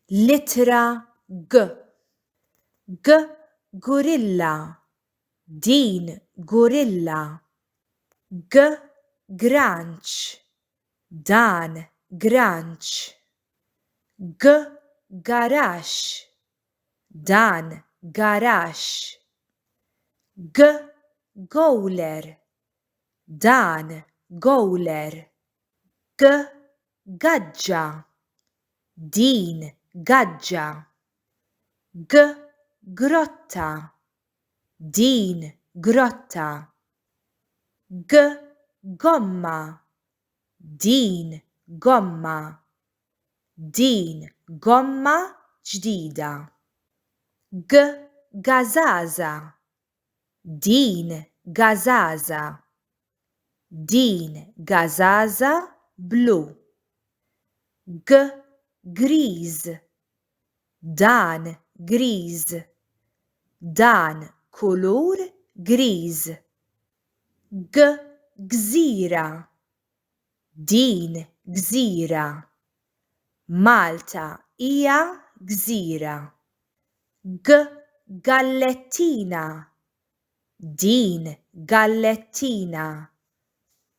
L-ittra G. G gurilla. Din gurilla. G granċ. Dan granċ. G garaxx. Dan garaxx. G gowler. Dan gowler. G gaġġa. Din gaġġa. G grotta. Din grotta. G gomma. Din gomma. Din gomma ġdida. G gażaża. Din gażaża. Din gażaża blu. G griż. Dan griż. Dan kulur griż. G gżira. Din gżira. Malta hija gżira. G gallettina. Din gallettina.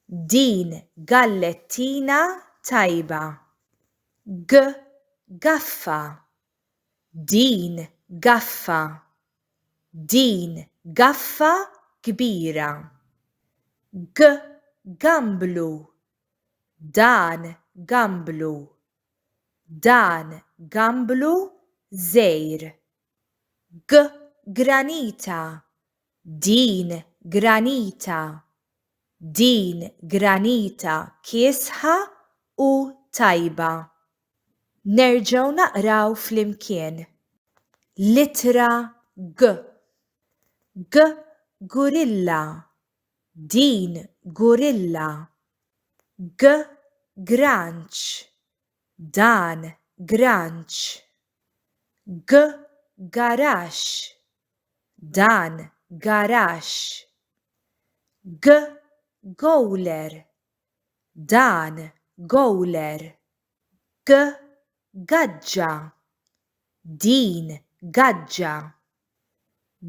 Din gallettina tajba. G gaffa. Din gaffa. Din gaffa kbira. G gamblu. Dan gamblu. Dan gamblu żgħir. G granita. Din granita. Din granita kiesħa u tajba. Nerġgħu naqraw flimkien. L-ittra G. G gurilla. Din gurilla. G granċ. Dan granċ. G garaxx. Dan garaxx. G gowler. Dan gowler. G gaġġa. Din gaġġa.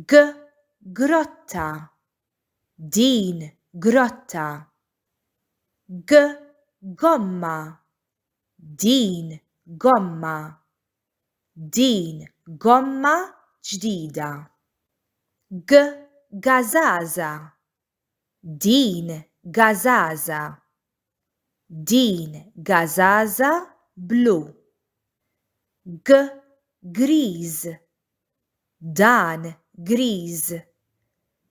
G grotta. Din grotta. G gomma. Din gomma. Din gomma ġdida. G gażaża. Din gażaża. Din gażaża blu. G griż. Dan griż.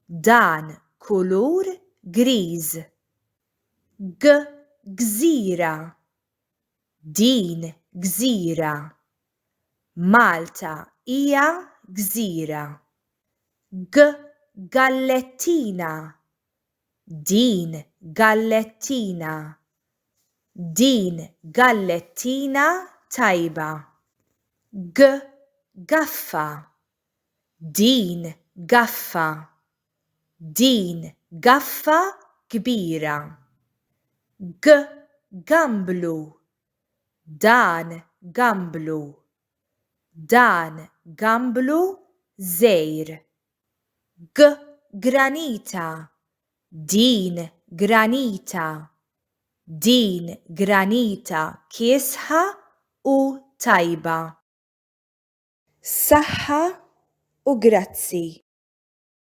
Dan kulur griż. G gżira. Din gżira. Malta hija gżira. G gallettina. Din gallettina. Din gallettina tajba. G gaffa. Din gaffa. Din gaffa kbira. G gamblu. Dan gamblu. Dan gamblu żgħir. G granita. Din granita. Din granita kiesħa u tajba. Saħħa u grazzi.